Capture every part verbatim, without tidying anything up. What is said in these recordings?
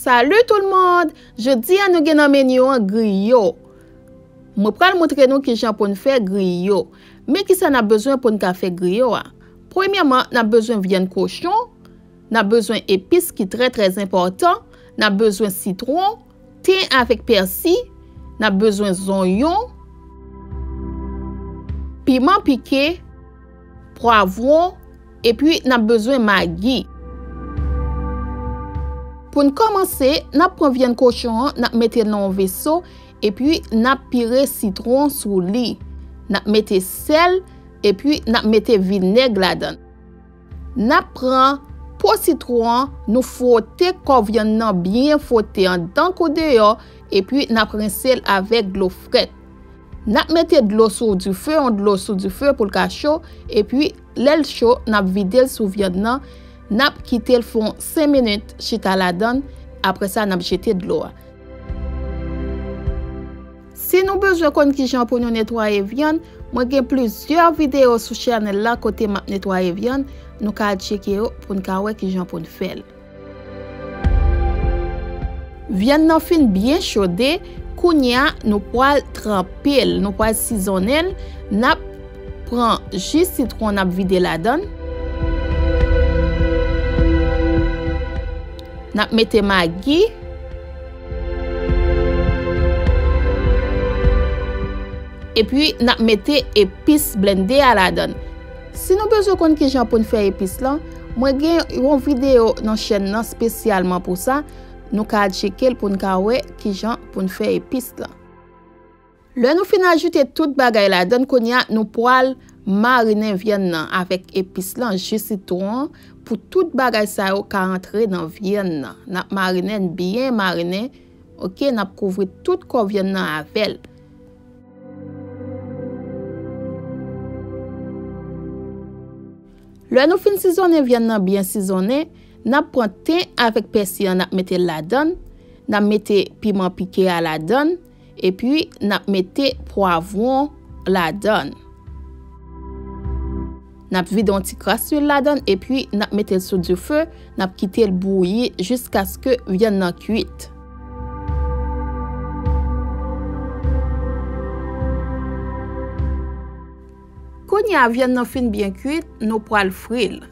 Salut tout le monde! Jodi a nou gen nan meni an griyo. Mwen pral montre nou kijan pou n fè griyo. Men kisa n ap bezwen pou n ka fè griyo a? Premyèman, n ap bezwen vyann kochon, n ap bezwen epis ki trè trè enpòtan, n ap bezwen sitwon, ten avèk pèsi, n ap bezwen zonyon, piman pike, pwavwon, epi n ap bezwen magi. Pou n kòmanse, n ap pran vyann kochon an, n ap mete l nan yon veso, epi n ap pire sitwon sou li. N ap mete sèl, epi n ap mete vinèg ladan l. N ap pran po sitwon an, nou fwote kò vyann nan byen fwote anndan kou deyò, epi n ap rense l avèk dlo frèt. N ap mete dlo sou dife, yon dlo sou dife pou l ka cho, epi lè l cho, n ap vide l sou vyann nan, n ap kite l fè yon senk minit chita ladan l, apre sa n ap jete dlo a. Si nou bezwen konn kijan pou nou netwaye vyann, mwen gen plizyè videyo sou chanèl la kote m ap netwaye vyann, nou ka al tcheke yo pou n ka wè kijan pou n fè l. Vyann nan fin byen chode, kounye a nou pral tranpe l, nou pral sizonnen l, n ap pran ji sitwon n ap vide ladan l. N ap mete magi. Epi n ap mete epis blende a ladan l. Si nou bezwen konn kijan pou n fè epis lan, mwen gen yon videyo nan chèn nan espesyalman pou sa, nou ka al tcheke l pou n ka wè kijan pou n fè epis lan. Lè nou fin ajoute tout bagay ladan l, kounye a nou pral marinen vyann nan avèk epis lan, ji sitwon an, pou tout bagay sa yo ka antre nan vyann nan. N ap marinen l byen marinen, oke, n ap kouvri tout kò vyann nan avè l. Lè nou fin sizonnen vyann nan byen sizonnen, n ap pran ten avèk pèsi an, n ap mete l ladan l, n ap mete piman pike a ladan l, epi n ap mete pwavwon ladan l. N ap vide yon ti kras lwil ladan l, epi n ap mete l sou dife, n ap kite l bouyi jiskaske vyann nan kuit. Kounye a vyann nan fin byen kuit, nou pral fri l.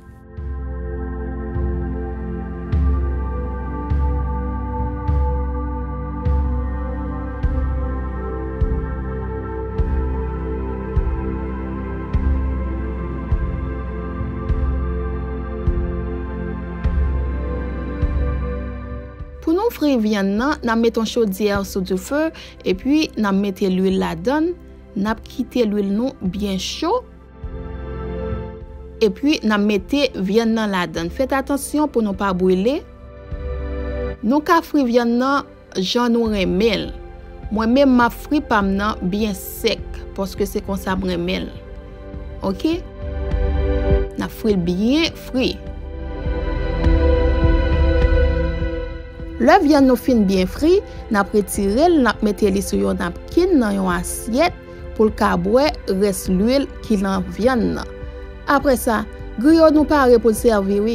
Pou nou fri vyann nan, n ap mete yon chodyè sou dife, epi n ap mete lwil ladan l, n ap kite lwil nou byen cho, epi n ap mete vyann nan ladan l. Fèt atansyon pou nou pa brile. Nou ka fri vyann nan jan nou renmen l. Mwen menm, m ap fri pa m nan byen sèk, paske se konsa m renmen l. Oke? N ap fri l byen fri. Lè vyann nou fin byen fri, n ap retire l, n ap mete li sou yon napkin nan yon asyèt pou l ka bwè rès lwil ki nan vyann nan. Apre sa, griyo nou pare pou l sèvi wi.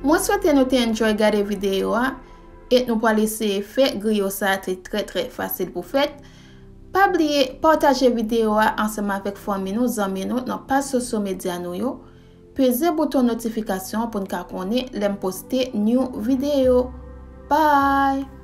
Mwen swete nou te enjoy gade videyo a, e nou pral eseye fè griyo sa a, te trè trè fasil pou fèt. Pa bliye pataje videyo a ansanm avèk fanmi nou, zanmi nou nan paj sosyo medya nou yo. Peze bouton notifikasyon pou n ka konnen lè m poste new videyo. Bye!